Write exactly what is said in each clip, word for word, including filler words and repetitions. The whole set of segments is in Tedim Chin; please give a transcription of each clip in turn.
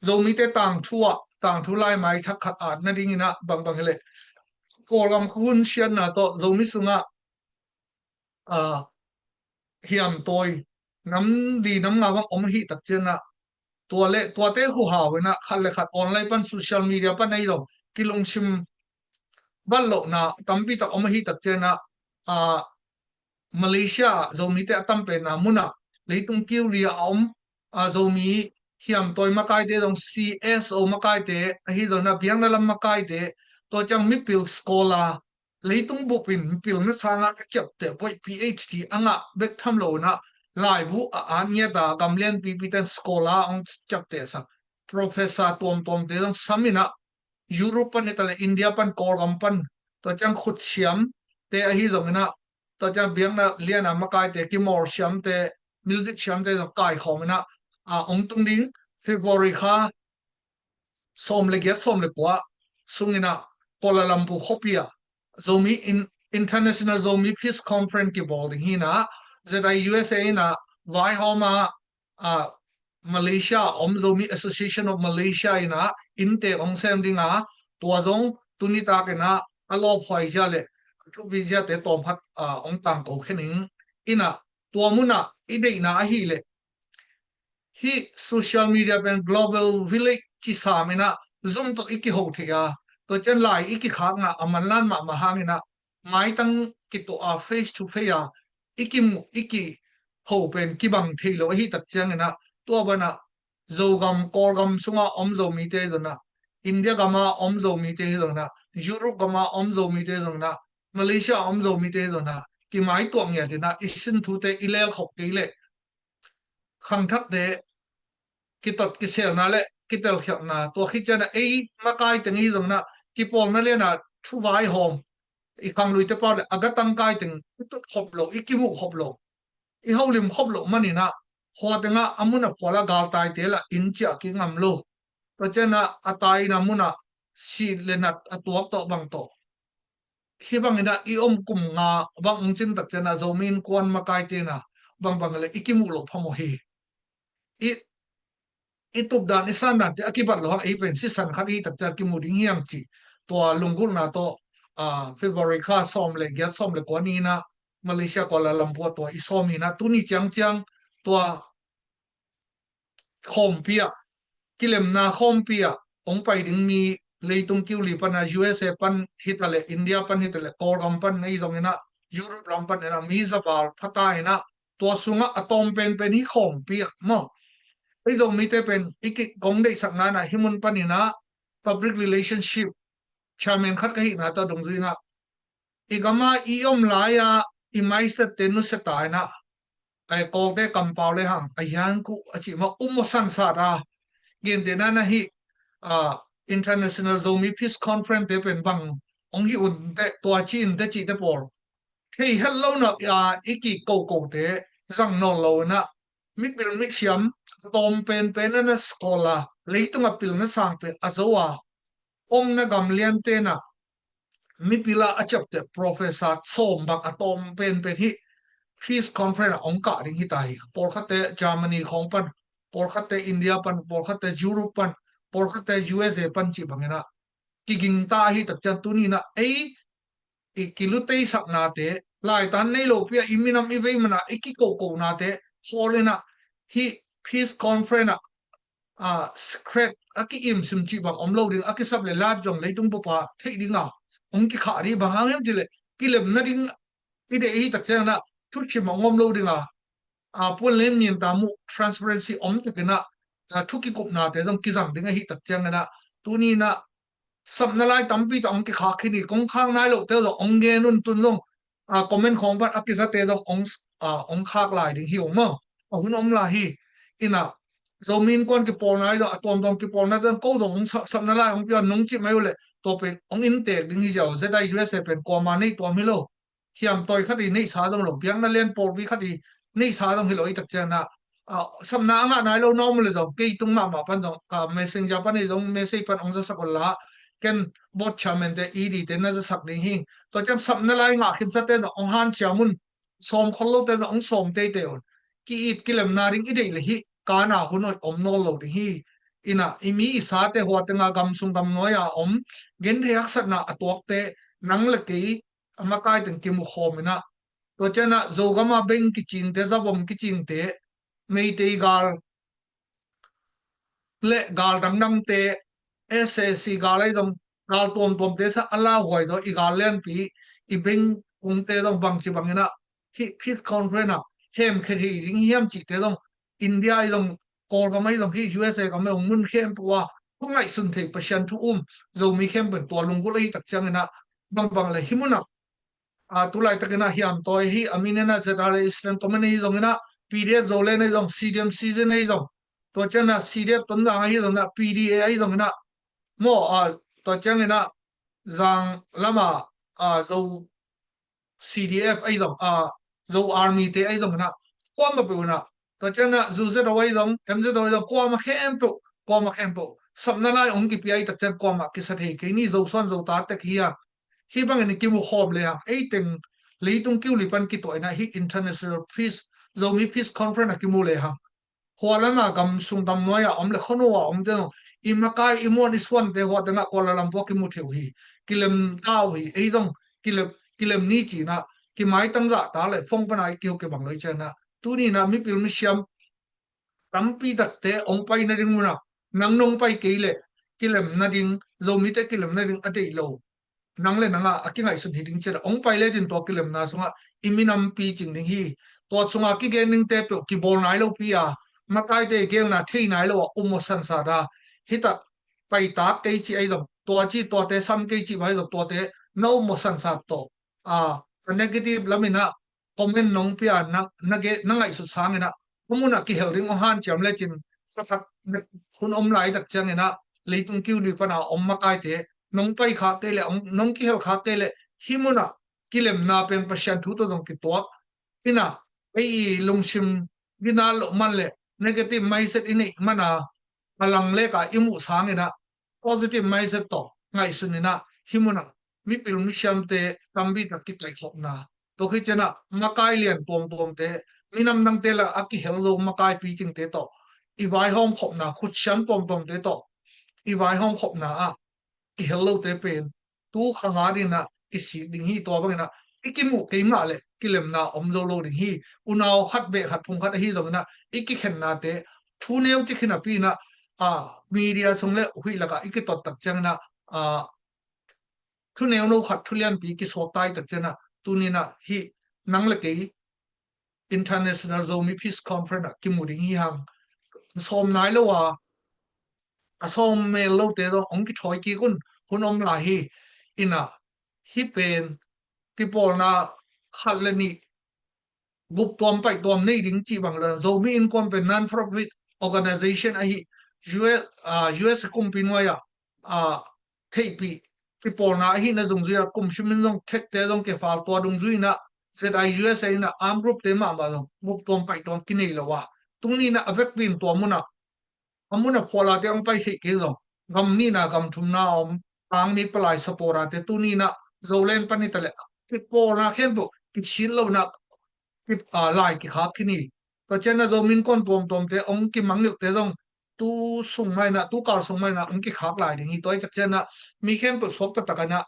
Zomite tangthu ah, tangthu laimai thak khat at nadingin ah bangbang hileh Kawlgam hun siatna tawh Zomi sungah, ah, hiamtawi nam li nam nga bang om ahih tak ciangin ah, tua le tuate huhau in ah khat le khat online pan, social media pan ei lo kilungsim bat lohna tampi tak om ahih tak ciangin ah, ah, Malaysia ah Zomite a tam penna mun ah, leitung kiu li ah a om, ah, Zomi hiamtawi makaite zong, C S O makaite, ahi zongin ah biakna lam makaite, tua ciang mipil scholar, leitung bup in mipilna sangah a ciapteh, boih P H D a ngah bek tham lo in ah, laibu a at ngiat a, gam lianpipi ten scholar hong ciaptehsak, professor tuamtuamte zong sam in ah, Europe pan hi ta leh, India pan, Kawlgam pan, tua ciang khut siamte ahi zongin ah, tua ciang biakna lian a makaite, keyboard siamte, music siamte zong kaikhawm in ah, a hong tung ding, February kha sawm le giat, sawm le kua sungin ah Kuala Lumpur khuapi ah Zomi in, International Zomi Peace Conference kibawl ding hi in ah, Z I U S A in ah vaihawm a, ah, Malaysia om Zomi Association of Malaysia in ah inntek hong sem ding a, tua zong tuni tak in ah a lawphuai zia le a thupi ziate tawm khat, ah, hong tangko khin ing. In ah tua mun ah i deihna ahih leh, hih social media pen global village ci sam in ah, Zoom tawh i kiho thei a, tua ciang lai i kikhakna a manlan mahmah hangin ah, maitang kituah a, face to face a i kimuh, i kiho pen kibang thei lo ahih tak ciangin ah, tua ban ah Zogam, Kawlgam sungah om Zomite zong ah, India gam a om Zomite zong ah, Europe gam a om Zomite zong ah, Malaysia a om Zomite zong ah, kimaituah ngiat in ah, i sin thute i lelkhop kei leh, khangthakte kitot kiselna le kitelkhialhna, tua khit ciang ah ei makai teng hi zong ah, kipawlna lian a thu vaihawm, i khangluite pau le a gatang kai teng i tut khop lo, i kimuh khop lo, i holim khop loh manin ah, khua teng ah a mun a phual a galtaite lah in ciah kik ngam lo. Tua ciang ah a tai in a mun ah si le nat a tuak tawh bang tawh, hih bangin ah i om kum nga bang hong cin tak ciang ah, Zomi Innkuan makaite in ah bangbang le i kimuh loh phamawh hi. I, i tupdan, i sandante a kibat loh hang, ei pen sisan khat i hih tak ciang kimu ding hi hang cih, tua lunggulhna tawh, ah, February kha sawm le giat, sawm le kua ni in ah Malaysia, Kuala Lumpur tua i sawm hi in ah, tuni ciangciang tua khawmpi ah, kilemna khawmpi ah hong pai ding mi, leitung kiu li pan a, U S A pan hi ta leh, India pan hi ta leh, Kawlgam pan ahi zongin ah, Europe lam pan in ah, mi zaval pha ta in ah, tua sungah a tawm penpen hih khawmpi ah maw, ei Zomite pen i kikong deihsakna in ah, hih mun panin ah public relationship chairman khat ka hihna tawh dungzui in ah, i gam a i om lai a i mindset-te nusia ta in ah, ai, Kawlte kampau le hang, a hiankuh a cih mah um aw, sangsat a, gentehna in ah hih, ah, International Zomi Peace Conference-te pen bang hong hi un teh, tua ci in teh cihte pawl thei het lo in ah, ah, i kikokote zang nawn lo in ah, mipil misiam tawm penpen in ah scholar, leitung a pilna sang pen a zo a, omna gam liante in ah mipil a a ciapteh professor sawm bang a tawm penpen hih Peace Conference ah hong kah ding hi ta hi. Pawlkhatte Germany khawng pan, pawlkhatte India pan, pawlkhatte Europe pan, pawlkhatte U S A pan cih bangin ah kiging ta ahih tak ciang, tuni in ah ei i kiluteisaknate, laitan nei lopi a i minam i vei man a i kikokonate hawl in ah, hih Peace Conference ah, ah, secret a ki-imsim cih bang om lo ding, a kisap le live zong leitung bup a theih ding a hong kikhah ding. Bang hang hiam cih leh, kilemna ding i deih ahih tak ciangin ah, thuchim hong om lo ding a, ah, puan len min ta muh, transparency om takin ah, ah, thu kikupnate zong kizang ding ahih tak ciangin ah, tuni in ah sapna lai tampi tak hong kikhak khin hi. Kong khak nai lohte zong hong gen un, tun zong, ah, comment khawng pan a kizate zong hong, ah, hong khak lai ding hi ung maw. A hun om lai hi. In ah Zomi Innkuan kipawlna hi zong, a tuamtuam kipawlna zong, ko zong hong sap, sapna lai hong pia, nung cih mai uh leh, tua pen hong inntek ding hi ziau. Z I U S A pen kuama neih tuam hi lo. Hiamtawi khat i neihsa zong lo, biakna lian pawlpi khat i neihsa zong hi lo ahih tak ciangin ah, ah, sapna a ngah nai lo na om leh zong, kei tung mahmah pan zong, ah, messenger pan hi zong, message pan hong zasak un la, ken board chairman-te, E D-te na zasak ding hi. Tua ciang sapna lai ngah khinsate zong hong hanciam un, sawm khol lote zong hong sawm teitei un. Ki-it kilemna ding i deih leh hih kana hun hoih om nawn lo ding hi. Ina i mi i sate hua tenga gam sung gam nuai a om genthei haksatna a tuakte nang le kei a makai teng kimu khawm ina, tua ciana Zogama beng kicingte, zavom kicingte, Meitei gal le gal dangdangte, S A C gal ahi zong, gal tuamtuamte sa a lauhuai zaw i gal lianpi, i beng kungte zong bangci bangina hih peace conference ah hemkhia thei ding hiam cihte zong India ahi zong, Kawlgam ahi zong, hih U S A gam ahi zong mun khempeuh ah thu ngaihsun thei Pasian thu um Zomi khempeuh in tua lunggulh ahi tak ciangina bangbang le hih munah a, tu laitakin a hiam tawi hi a, mi nena Z R A Eastern Command ahi zongina, P D F Zoland ahi zong, C D M Citizen ahi zong, tua ciana C D F Tonzang ahi zongina, P D A ahi zongina, maw a, tua ciangina Zang lama a, Zo C D F ahi zong a, Zo Army te ahi zongina, kuama peuhna, tua ciana Zu Z O ahi zong, M Z O ahi zong, kuama khempeuh, kuama khempeuh sapna lai ong kipia ahi tak cian kuama kisa thei kei ni, Zosuan Zota tek hi a, hih bangin i kimu khawm le hang, ei teng leitung kiu li pan kituahina hih International Peace, Zomi Peace Conference a kimu le hang, hua lama gam sung gam nuai a om le khuanu a om te zong, i makai i muan i suante hua tengah Kuala Lumpur a kimu thei uh hi, kilem ta uh hi, ei zong kilem, kilem ni cina, kimaitang zahtak le phone pana i kiho kibang lo i ciana, tunina mipil misiam tampi takte ong pai nading munah, nang nong pai kei leh kilem nading, Zomite kilem nading a deih lo, nang le nanga a kingaihsun hi ding cianah ong pai lecin tua kilemna sungah i minampi cing ding hi. Tua sungah kigen dingte peuh kibawl nai lopi a, makaite gelna thei nai lo a um maw sansat a, hitak paitak kei cih ahi zong, tua cih tuate sam kei cih ahi zong, tuate na um maw sansat tawh a, ka negative laminah comment nong pia na, na, ge, na ngaihsut sanginah, a munah kihel ding ong hanciam lecin, sakhat hun om lai tak cianginah, leitung kiu li pana om makaite nong pai khak kei le, nong kihel khak kei le, hih munah kilemna pen Pasian thu tawh zong kituak ina, ei i lungsim ginat loh man le negative mindset i neih mana, a lang leka i muh sanginah positive mindset tawh ngaihsun inah, hih munah mipil misiamte tampi tak kikaihkhopna, tua khit cianah makai lian tuamtuamte, minam dangte la a kihel zo makai picingte tawh i vaihawm khopna, khutsiam tuamtuamte tawh i vaihawm khopna ah kihel lote pen tu kha nga dinah kisik ding hi. Tua banginah i kimuh kei mah le kilemna om zo lo ding hi. Unau khat beh khat phung khat ahi zonginah i kikhennate thu neu cik hi napi inah, a, media sung le huih lakah i kitot tak cianginah, a, thu neu no khat thu lianpi kisuak tai tak cianah, tuninah hih nang le kei International Zomi Peace Conference ah kimu ding hi hang. A sawm nai lo a, a sawm mel lote zong ong kithawi kik un, hun om lai hi. Inah hih pen kipawlna khat le nih guptuam paihtuam nei ding cih bang le, Zomi Innkuan pen non-profit organization ahi, U S, ah, U S kumpi nuai ah, ah, theihpih kipawlna ahihna dungzui a, kum simin zong thekte zong kifal tua dungzui inah Z I U S A inah arm group te mahmah zong guptuam paihtuam kinei lo a, tuni inah a vekpi in tua munah a munah phuahlate ong pai theih kei zong, gam nihna gam thumna a om, tangmi palai supporter te tuni inah Zoland pan hi ta le kipawlna khempeuh kisit lo inah, ki, ah, lai kikhak khin hi. Tua cianah Zomi Innkuan tuamtuamte ong kimangngilhte zong tu sung mah inah, tu kal sung mah inah ong kikhak lai ding hi. Tua hi tak cianah mi khempeuh suak taktak inah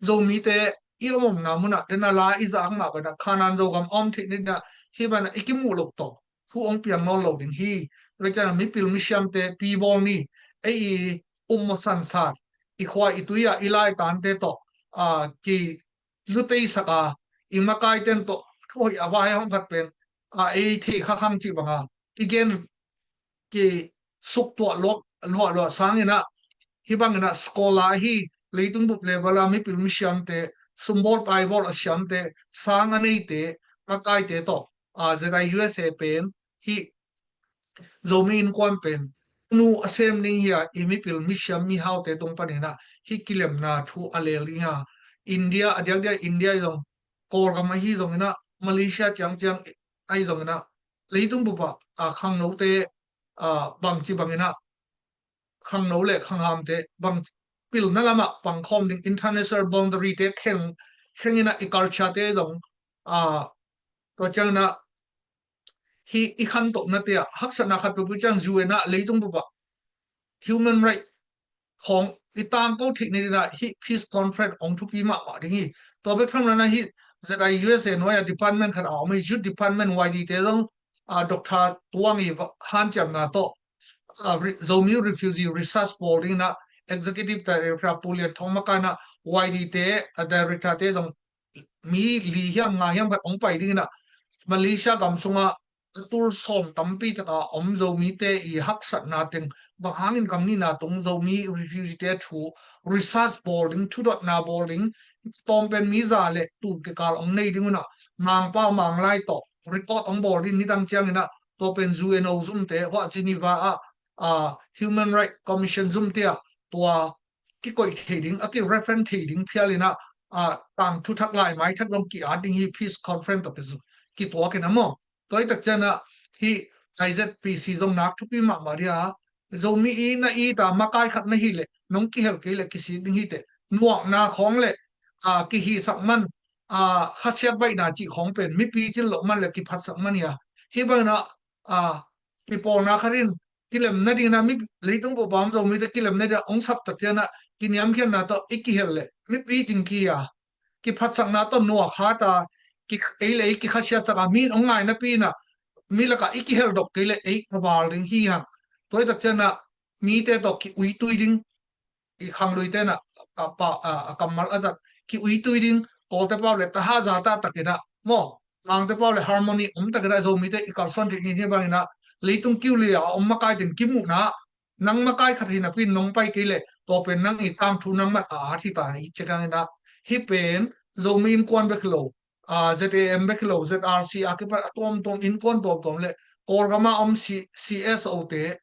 Zomite i om omna munah tena la i zak mah banah Khanan Zogam a om theih ninah hih banah i kimuh loh tawh thu ong piang nawn lo ding hi. Tua cianah mipil misiamte pi bawl ni, ei i um maw sansat, i khua i tui ah i laitante tawh, a, ki lutei sak a, i makaiten tawh thu hoih a vai hong khat pen, a, ei theih kha khang cih banga kigen, kisuktuah luak luahluah sanginah, hih banginah scholar ahi, leitung bup level a mipil misiamte, sumbawl paibawl a siamte, sang a neite, makaite tawh, a, Z I U S A pen hih Zomi Innkuan pen nu a sem ding hi a, i mipil misiam mihaute tung paninah hih kilemna thu a lel ding hi a, India a diakdiak India ahi zong, Kawlgam ahi zonginah, Malaysia ciangciang ahi zonginah, leitung bup ah, a, khangnote, a, bangci banginah khangno le khanghamte bang pilna lamah pangkhawm ding, international boundary te kheng, khenginah i culture te zong, a, tua cianginah hih i khantohnate ah haksatna khat peuhpeuh ciang U N ah leitung bup ah human right khawng i tangko theih nadinah hih peace conference hong thupi mahmah ding hi. Tua bek tham loin ah hih Z I U S A nuai-ah department khat a om hi, youth department, Y D te zong, ah, Doctor Tuang i hanciamna tawh, ah, Zomi Refugee Research Board dingin ah executive director Pu Lian Thawng makaih in ah Y D te, ah, director te zong mi li hiam nga hiam khat hong pai dingin ah Malaysia gam sungah a tul sawm tampi taka om Zomite i haksatna teng bang hangin gam nihna tung Zomi refugee te thu research bawl ding, thudotna bawl ding, tawm pen mi za le tul kikal hong nei ding un ah Mangpau Manglai tawh record hong bawl ding, nidang ciangin ah tua pen U N O zumte, hua Geneva ah, ah, Human Rights Commission zumte ah tua kikoih thei ding, a ki reference thei ding phial in ah, ah, tangthu thak lai mai thak zong ki-at ding hi, peace conference tawh ki, kituak in ah maw. Tua hi tak ciangin ah hih I Z P C zong nak thupi mahmah ding a, Zomi i na it a makai khat na hih leh nong kihel kei leh kisik ding hi teh, nuakna khawng le, ah, kihisak man, ah, khasiat baihna cih khawng pen mipi cin loh man le kiphatsak man hi a, hih bangin ah, ah, kipawlna khat in kilem nadingin ah mi, leitung bup a om Zomite kilem nadingin ah hong sap tak ciangin ah kiniamkhiatna tawh i kihel leh mipi cing kihi a, kiphatsakna tawh nuak hat a, ki, ei le ei kikhasiatsak a, mi in hong ngai napi in ah mi lakah i kihel dok kei leh ei a val ding hi hang. Tua hi tak ciangin ah mite tawh ki-uitui ding, i khangluite in ah, a pa, a, a kammal a zat, ki-uitui ding, Kawlte pau le taha zata takin ah maw, Mangte pau le harmony om takin ah Zomite i kalsuan theih ni hi bangin ah leitung kiu li a om makai teng kimuhna, nang makai khat hi napi in nong pai kei leh tua pen nang i tangthu nangman a at hi ta hi ci ciangin ah, hih pen Zomi innkuan bek hi lo, ah, Z A M bek hi lo, Z R C a kipan a tuamtuam innkuan tuamtuam le Kawlgam a om C, C S O te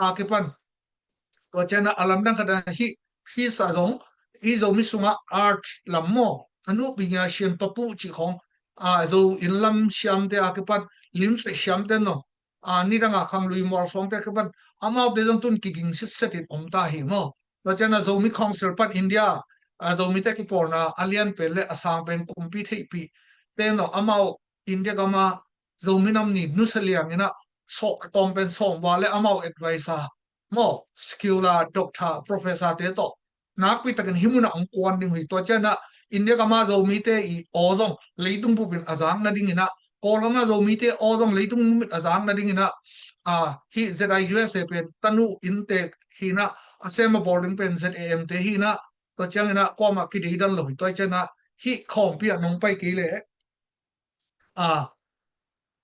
a kipan. Tua ciangin ah a lamdang khat ah hih, hih sa zong i Zomi sungah art lam maw, a nupi nia sian papu cih khawng, ah, Zo inn lam siamte a kipan, limseh siamte no, ah, nidang a khanglui mualsuangte a kipan, amaute zong tun kiging sitset in om ta hi maw. Tua ciangin ah Zomi Council pan India, ah, Zomite kipawlna a lian pen le a sang pen kumpi theihpih te no, amau India gam a Zomi nam ni nusia liangin ah sawh a tawm pen sawm val le amau advisor maw, secular doctor, professor te tawh nakpi takin hih munah hong kuan ding uh hi. Tua ciangin ah India gam a Zomite i aw zong leitung bup in a zak nadingin ah, Kawlgam a Zomite aw zong leitung bup in a zak nadingin ah, ah, hih Z I U S A pen tanu inntek hi in ah, a sem a bawl ding pen Z A M te hi in ah, tua ciangin ah kuamah kideidan lo hi. Tua ciangin ah hih khawmpi ah nong pai kei leh, ah,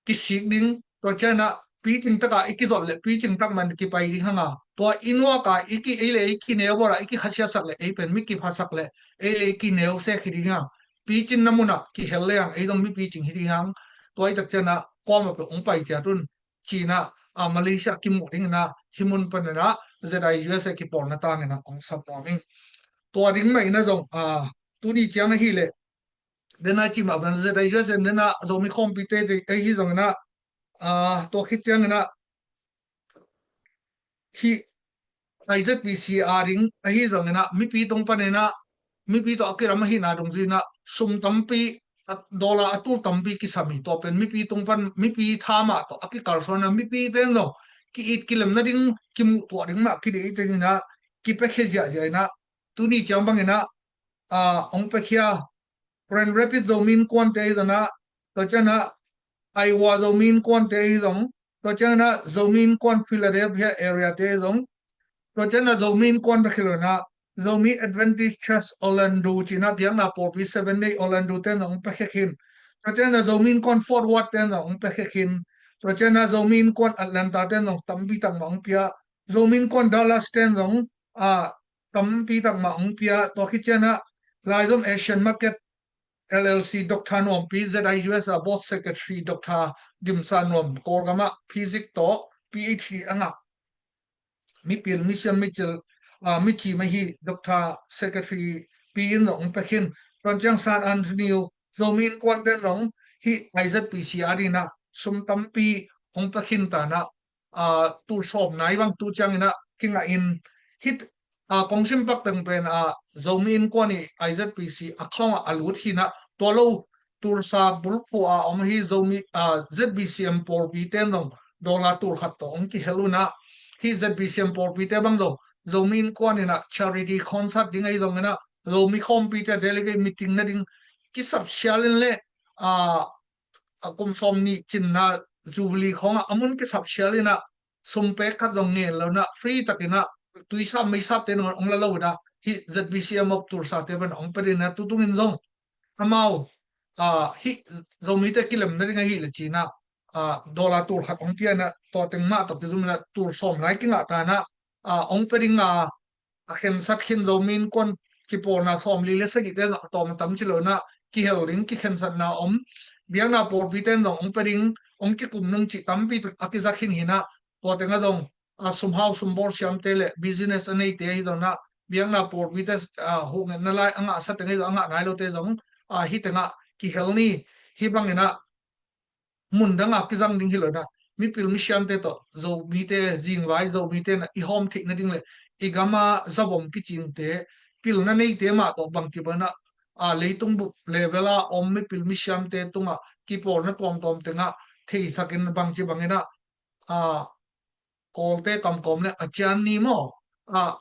kisik ding, tua ciangin ah picing taka i kizolh leh picing tak man kipai ding hang a, tua i nuak a i ki, ei le ei kineu bawl a i kikhasiatsak leh ei pen mi kiphasak leh ei le ei kineu sek hi ding hang. Picing na mun ah kihel le hang ei zong mi picing hi ding hang. Tua hi tak ciangin ah kuamah peuh hong pai ciat un ci in ah, ah, Malaysia kimuh dingin ah hih mun panin ah Z I U S A kipawlna tangin ah hong sap nuam ing. Tua ding mah in ah zong, ah, tuni ciang ahih leh, den a cih mah bang Z I U S A den a Zomi khawmpi te te ahi zongin ah, ah, tua khit ciangin ah hih I Z P C a ding ahi zongin ah mipi tung panin ah, mipi tawh a kiram ahihna dungzui in ah sum tampi, a, dollar a tul tampi kisam hi. Tua pen mipi tung pan, mipi tha mah tawh a kikalsuan a, mipi ten zong ki-it kilem nading, kimuh tuah ding mah kideih dingin ah kipiakhia ziahziah in ah, tuni ciang bangin ah, ah, hong piakhia, Grand Rapids Zomi Innkuante ahi zongin ah, tua ciangin ah Iowa Zomi Innkuante ahi zong, tua ciangin ah Zomi Innkuan Philadelphia area te ahi zong, tua ciangin ah Zomi Innkuan bek hi lo in ah, Zomi Adventist Church Orlando ci in ah biakna pawlpi Seventh Day Orlando ten zong hong piakhia khin. Tua ciangin ah Zomi Innkuan Fort Worth ten zong hong piakhia khin. Tua ciangin ah Zomi Innkuan Atlanta ten zong tampi tak mah hong pia. Zomi Innkuan Dallas ten zong, ah, tampi tak mah hong pia. Tua khit ciangin ah Laizom Asian Market L L C Doctor Nuampi, Z I U S a Board Secretary Doctor Dimsa Nuam, Kawlgam ah physics tawh P H D a ngah, mipil, misiam, micil, ah, mici mah hi, Doctor Secretary pi in zong hong pia khin. Tua ciang San Antonio Zomi Innkuan ten zong hih I Z P C a dingin ah sum tampi hong pia khin ta in ah, ah, tul sawm nai bang tu ciangin ah kingah in, hih, ah, kong sim pak teng pen, ah, Zomi Innkuan i I Z P C account ah a lut hi in ah, tua lo Tulsa bulphuh a om hi Zomi, ah, Z B C M pawlpi ten zong dollar tul khat tawh hong kihel un ah, hih Z B C M pawlpite bang zong Zomi Innkuan in ah charity concert ding ahi zongin ah, Zomi khawmpite delegate meeting nading kisap sial in le, a, a kum sawm nih cinna Jubilee khawngah a mun kisap sial in ah, sum pek khat zong ngen lo in ah, free takin ah, tuisap meisapte nangawn hong la lo in ah, hih Z B C M of Tulsa-te pan hong pia in ah, tutungin zong amau, a, hih Zomite kilem nading ahih leh ci-in ah, a, dollar tul khat hong pia in ah, tua teng mah tawh kizom in ah, tul sawm lai kingah ta in ah, a, hong pia ding a, a khensat khin Zomi Innkuan kipawlna sawmli le sagihte zong a tawm a tam ci lo in ah, kihel ding kikhensatna om, biakna pawlpite in zong hong pia ding, hong kikum nung cih tampi tak a kiza khin hi in ah, tua teng ah zong, a, sumhau sumbawl siamte le business a neite ahi zongin ah, biakna pawlpite, a, huhngetna lai a ngahsa teng ahi zong, a ngah nai lote zong, a, hih teng ah kihel ni. Hih bangin ah mun dang ah kizang ding hi lo in ah, mipil misiamte tawh Zomite, zingvai Zomite in ah i hawm theih nading le i gam a zavom kicingte, pilna neite mah tawh bangci bangin ah, a, leitung bup level a om mipil misiamte tungah kipawlna tuamtuam teng ah theisakin bangci bangin ah, a, Kawlte kamkawm le a cian ni maw, a,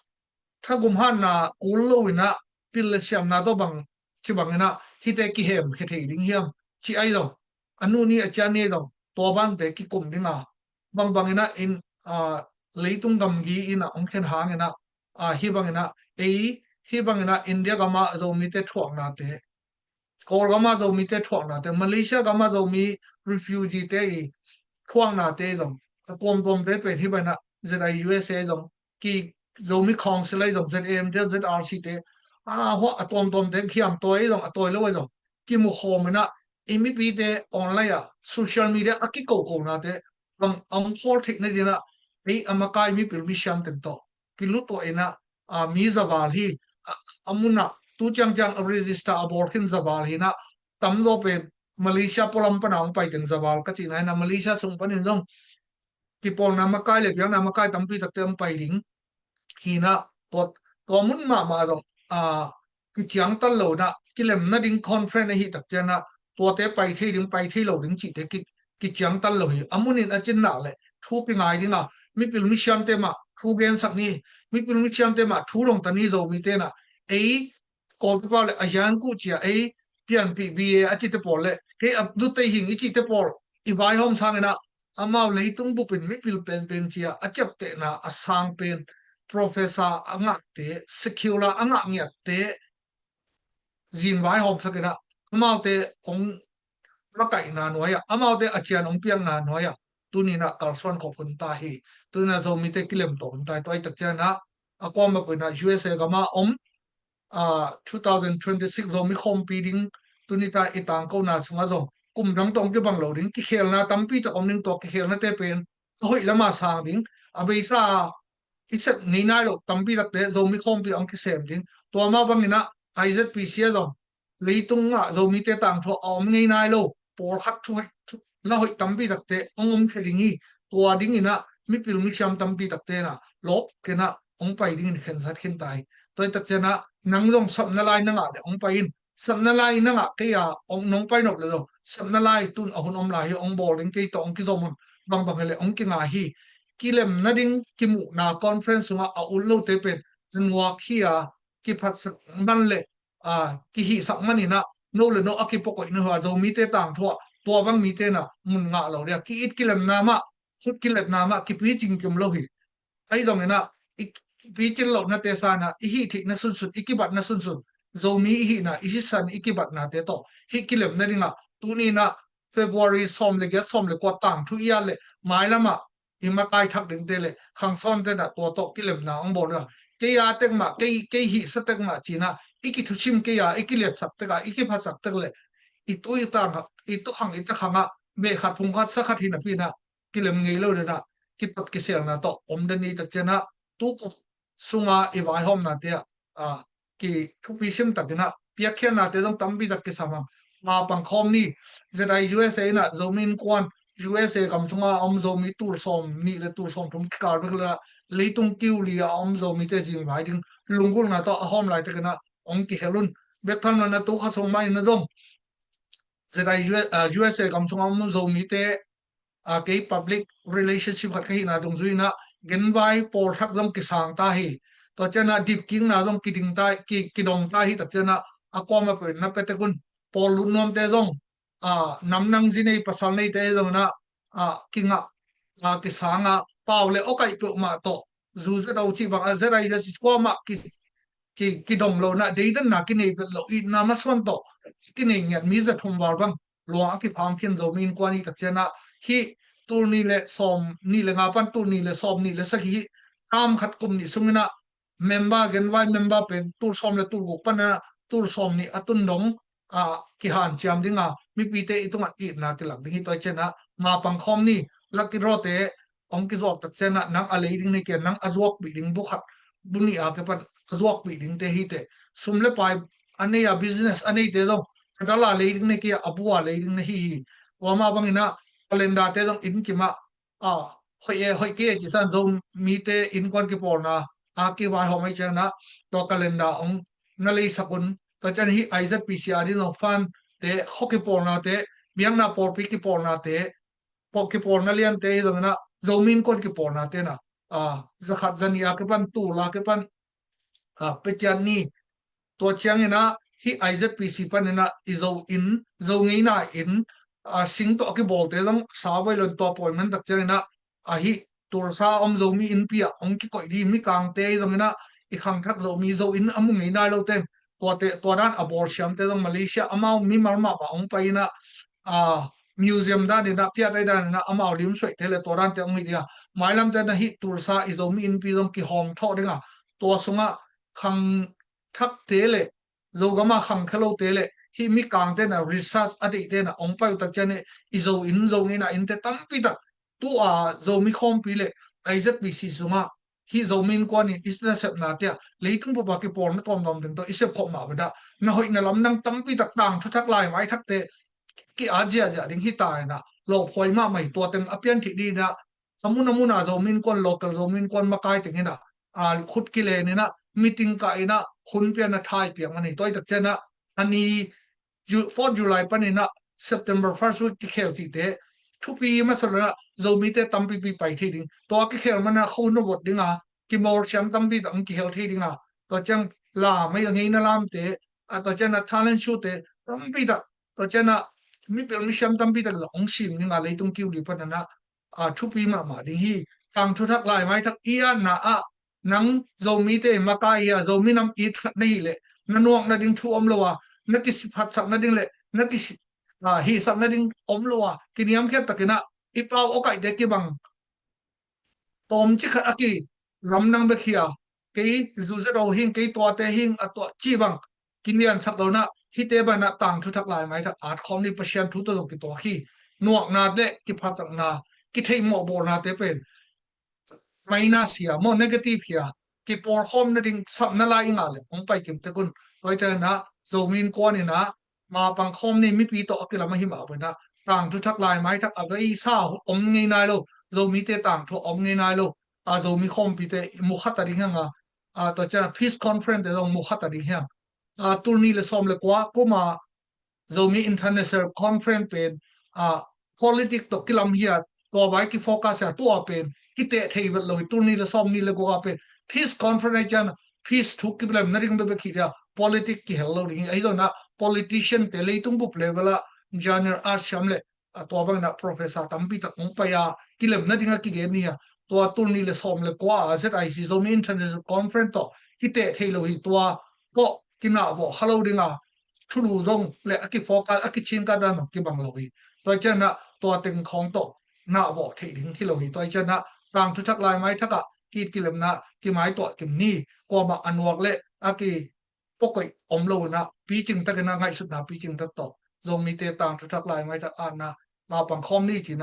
thagum hatna kul lo in ah, pil le siamna tawh bangci bangin ah hihte kihemkhia thei ding hiam, ci ahi zong, a nu ni a cian ni ahi zong, tua bangte kikum ding a, bangbang in ah in, a, leitung gamgi in ah hong khen hangin ah, a, hih bangin ah, ei, hih bangin ah India gam ah Zomite thuaknate, Kawlgam ah Zomite thuaknate, Malaysia gam ah Zomi refugee-te i thuaknate zong, a tuamtuamte pen hih bangin ah Z I U S A zong, ki Zomi Council ahi zong, Z A M te, Z R C te, a, hua a tuamtuamte, khiam tawi ahi zong, a tawi lo ahi zong, kimu khawm in ah, i mipite online ah, social media a kikokonate, bang a hong khawl theih nading in ah, ei a makai mipil misiam teng tawh kilut tuah in ah, a, mi zaval hi, a, a mun ah tu ciangciang a register a bawl khin zaval hi in ah, tamzaw pen Malaysia pualam pan a hong pai teng zaval ka cihna hi in ah, Malaysia sung panin zong kipawlna makai le biakna makai tampi takte hong pai ding hi in ah, tua, tua mun mahmah zong, a, kiciangtan lo in ah, kilem nading conference ahih tak ciangin ah, tuate pai thei ding, pai thei lo ding cihte ki, kiciangtan lo hi. A munin a cinna le thu kingai ding a, mipil misiamte mah thu gensak ni, mipil misiamte mah thu dongta ni. Zomite in ah, ei Kawlte pau le a hiang kuh cia, ei pianpih B A a cite pawl le, kei a dutei hing i cihte pawl i vaihawm sangin ah, amau leitung bupin mipil penpen cia a ciaptehna a sang pen, professor a ngahte, secular a ngah ngiatte, zing vaihawmsak in ah, amaute hong makaihna nuai ah, amaute a cian hong piakna nuai ah, tuni in ah kalsuan khop hun ta hi. Tuni in ah Zomite kilem tawh hun ta hi. Tua ahih tak ciangin ah, a kuamah peuh in ah U S A gam ah om, a, two thousand twenty-six Zomi khawmpi ding, tuni ta i tangkona sungah zong kum dang tawh hong kibang lo ding, kikhelna tampi tak om ding, tua kikhelnate pen a hoih lam a sang ding, a beisa i sep ngei nai lo tampi takte Zomi khawmpi hong kisem ding. Tua mah bangin ah I Z P C ah zong leitung ah Zomite tangthu a om ngei nai lo pawlkhat thu hoih, thu, la hoih tampi takte hong om khia ding hi. Tua dingin ah mipil misiam tampi takte in ah lawp kei in ah hong pai dingin khensat khin ta hi. Tua ahih tak ciangin ah nang zong sapna lai na ngah leh hong pai in, sapna lai na ngah kei a hong nong pai nop leh zong, sapna lai tun a hun om lai hi, hong bawl ding, kei tawh hong kizom un, bangbang hi leh hong kinga hi. Kilem nading kimuhna conference sungah a ut lote pen a nuak hi a, kiphatsak man le, a, kihihsak man in ah, no le no a kipakoih na hua Zomite tangthu ah tua bang mite in ah mun ngah lo dia, ki-it kilemna mah, khut kiletna mah kipicing kim lo hi. Ahi zongin ah, i picin lohnate sangin ah, i hih theihna sunsun, i kibatna sunsun, Zomi i hihna, i sisan i kibatnate tawh hih kilem nading ah, tuni in ah February sawm le giat, sawm le kua tangthu i at leh mailam ah i makai thak dingte le khangsawnte in ah tua tawh kilemna hong bawl ding a, kei a tek mah, kei, kei hihsa tek mah ci-in ah i kithusim kei a, i kiliatsak tek a, i kiphatsak tek leh i tu i tang, i tu khang i ta khang ah beh khat phung khat sa khat hi napi in ah kilem ngei lo den ah, kitat kiselna tawh om den i tak ciangin ah, tu kum sunga i vaihawmnate ah, a, kithupi sim takin ah piakkhiatnate zong tampi tak kisam hang. Ma pangkhawm ni, Z I U S A in ah Zomi Innkuan, U S A gam sunga a om Zomi tul sawm nih le tul sawm thum kikal bek le ah, leitung kiu li a om Zomite zingvai ding lunggulhna tawh a hawm laitakin ah hong kihel un. Bek tham lo in ah tu kha sung mah in ah dong Z I U S, a, U S A gam sunga a om Zomite, a, kei public relationship khat ka hihna dungzui in ah, genvai pawl thak zong kisang ta hi. Tua cianah dipkikna zong kiding ta, ki, kidong ta hi tak cianah a kuama pen na pia tek un. Pawl lut nuamte zong, a, namnang zi nei pasal neite zong inah, a, kingah, a, kisangah pau le awkaih peuhmah tawh zu zet au cih bang a zet ai zet kuamah ki, ki, kidong lo inah deidanna kinei vet lo itna masuan tawh kinei ngiat mi za thum val bang luang a kipham khin Zomi Innkuan i tak cianah hih tul nih le sawm nih le nga pan tul nih le sawm nih le sagih hih tam khat kum nih sunginah member genvai member pen tul sawm le tul guk pan inah tul sawm nih a tun dong, a, kihanciam dinga mipite i tungah itna kilak ding hi. Tua i cianah ma pangkhawm ni, lucky draw te hong kizuak tak cianah nang a lei ding nei kia, nang a zuakpih ding bu khat bu nih a kipan a zuakpih dingte hi teh. Sum le pai a nei a business a neite zong a dal a lei ding nei kia, a bu a lei ding nei hi hi. Tua mah banginah calendar te zong inn kimah, a, hoih e, hoih kei e ci san Zomite innkuan kipawlna a kivaihawm ai cianah tua calendar hong na leisak un. Tua cian hih I Z P C a ding zong fund te, khua kipawlnate, biakna pawlpi kipawlnate, pawl kipawlna liante hi zonginah Zomi Innkuan kipawlnate na, a, zakhat zanih a kipan tul a kipan, a, pia ciat ni. Tua cianginah hih I Z P C paninah i Zo inn, Zo ngeina inn, a, sing tawh a kibawlte zong sa voi lon tua pawi man tak cianginah a hih Tulsa om Zomi innpi ah hong kikoih dih mikangte hi zonginah i khangthak Zomi Zo inn a mu ngei nai lote, tuate, tua dan a bawlsiamte zong Malaysia amau mimal mahmah hong pai inah, a, museum daninah piatai daninah amau limsuaihte le tua dante hong hi dih a, mailamte na hih Tulsa i Zomi innpi zong kihawm thawh dinga tua sungah khangthakte le Zogama khangkhelote le hih mikangte na research a deihte na hong pai uh tak cian i Zo inn, Zo ngeina innte tampi tak tu a Zomi khawmpi le I Z P C sungah hih Zomi Innkuan in i nasepnate ah leitung bup a kipawlna tuamtuam teng tawh i sepkhop mah bada na hoih na lamdang tampi tak tangthu thak lai maithakte ki-at ziahziah ding hi ta inah lawphuai mahmah hi. Tua teng a pianthih dih inah a mun a mun a Zomi Innkuan, local Zomi Innkuan makai teng inah, a, khut kilen inah meeting kah inah hun pian a thai piak man hi. Tua i tak cianah a ni Ju-, fourth July paninah September first week kikhel cihte thupi masa lo inah Zomite tampipi pai thei ding. Tua kikhel mana kho na vot dinga kimawlsiam tampi tak hong kihel thei dinga, tua ciang lam ei a ngeina lamte, a, tua cianah talent show te tampi tak, tua cianah mipil misiam tampi tak la hong sim dinga leitung kiu li pananah, a, thupi mahmah ding hi. Tangthu thak lai maithak i atna ah nang Zomite makai hi a, Zomi nam it khat na hih leh na nuak nading thu om lo a, na kisiphatsak nading le na kisi, a, hihsak nading om lo a, kiniamkhiat takinah i pau awkaihte kibang tawmci khat a kilamdang bek hi a, kei zuzet aw hing, kei tuate hing a tuah cih bang kiniansak lo inah hihte banah tangthu thak lai maithak at khawm ni. Pasian thu tawh zong kituak hi. Nuakna le kiphatsakna, kitheih mawhbawlnate pen maina sia maw, negative hi a, kipawlkhawm nading sapna lai i ngah le hong pai kim tek un. Tua i cianah Zomi Innkuan inah ma pangkhawm ni, mipi tawh a kilam ahi mah banah tangthu thak lai maithak a veisa om ngei nai lo, Zomite tangthu a om ngei nai lo, a, Zomi khawmpite mukhat a ding hiang a, a, tua cianah peace conference te zong mukhat a ding hiang. A, tul nih le sawm le kua kuma Zomi International Conference pen, a, politic tawh kilam hi a, tua vai kifocus a, tua pen kiteh thei vet lo hi. Tul nih le sawm nih le guk a pen peace conference ai cian peace thu kilemna ding bekbek hi dia, politic kihel lo ding hi. Ahi zonah politician te leitung bup level ah general a siam le, a, tua bangin ah professor tampi tak hong pai a kilemna ding a kigen hi a, tua tul nih le sawm le kua a Z I C Zomi International Conference tawh kiteh thei lo hi. Tua tawh kinahbawh kha lo ding a thulu zong le a kifocus a kicingkat dan zong kibang lo hi. Tua cianah tua teng khawng tawh nahbawh theih ding hi lo hi. Tua cianah tangthu thak lai maithak ah ki-it kilemna kimaituah kim ni. Kuamah a nuak le a ki pawkoih om lo inah picing takin ah ngaihsutna picing tak tawh Zomite tangthu thak lai maithak atna ma pang khawm ni ci-in